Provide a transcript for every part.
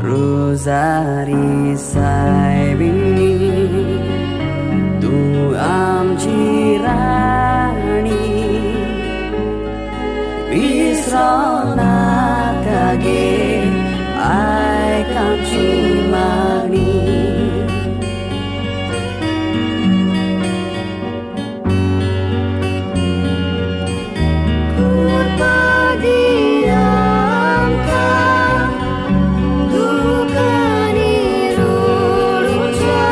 रोजारी सायबिणी तूं आमची राणी, विसरो नाका गे आयक आमची मागणी. कृपा दी आमकां दुकांनी रडुच्या,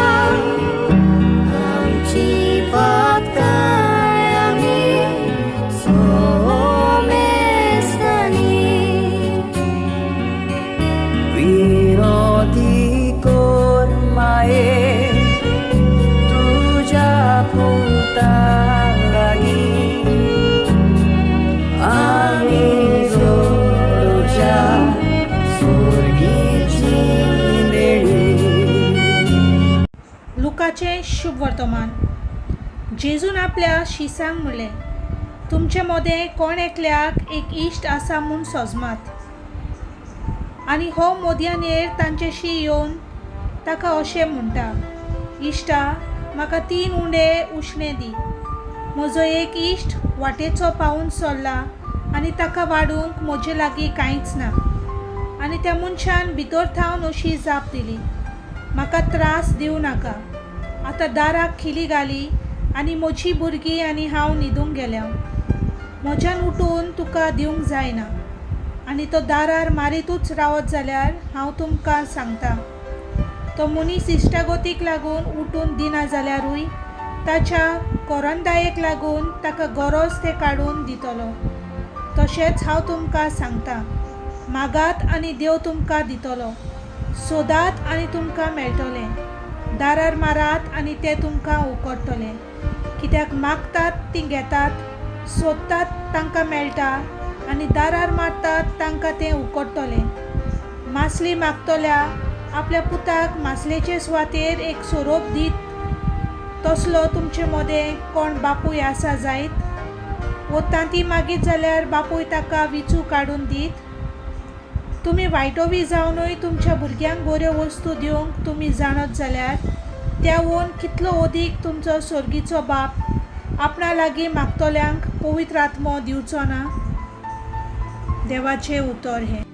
आमची पातकां आमी सोमेस्तांनी. विनोती कोर माये तुज्या पुता लागीं, आमी जोडच्या सोर्गीची देणी. लुकाचें शुभ वर्तमान. जेजून आपल्या शिसांक म्हणलें, तुमचे मोदें कोण एकल्याक एक इश्ट आसा म्हूण सोजमात आनी हो मोदयानेर तांचेशी येवन ताका अशें म्हणटा, इश्टा म्हाका 3 उंडे उश्णे दी, म्हजो एक इश्ट वाटेचो पावून सरला आनी ताका वाडूंक म्हजे लागीं कांयच ना. आनी त्या मनशान भितर थावन अशी जाप दिली, म्हाका त्रास दिवं नाका, आतां दाराक खिली घाली आनी म्हजी भुरगीं आनी हांव न्हिदूंक गेल्या, म्हज्यान उठून तुका दिवंक जायना. आनी तो दारार मारीतूच रावत जाल्यार हांव तुमकां सांगता, तो मनीस इश्टागतीक लागून उठून दिना जाल्यारूय ताच्या कोरंदायेक लागून ताका गरज तें काडून दितलो. तशेंच हांव तुमकां सांगता, मागात आनी देव तुमकां दितलो, सोदात आनी तुमकां मेळटलें, दारार मारात आनी ते तुमकां उकडटले. कित्याक मागतात तीं घेतात, सोदतात तांकां मेळटा आनी दारार मारतात तांकां तें उकडटलें. मासली मागतल्या आपल्या पुताक मासलेचे सुवातेर एक सोरोप दीत तसलो तुमचे मदें कोण बापूय आसा जायत? वो तांती मागीत जाल्यार बापूय ताका विचू काडून दीत? तुमी वायटोवी जावनूय तुमच्या भुरग्यांक बऱ्यो वस्तू दिवंक तुमी जाणत जाल्यार त्यावून कितलो अदीक तुमचो सोर्गीचो बाप आपणा लागीं मागतल्यांक पवित्र आत्मो दिवचो ना? देवाचें उतर हें.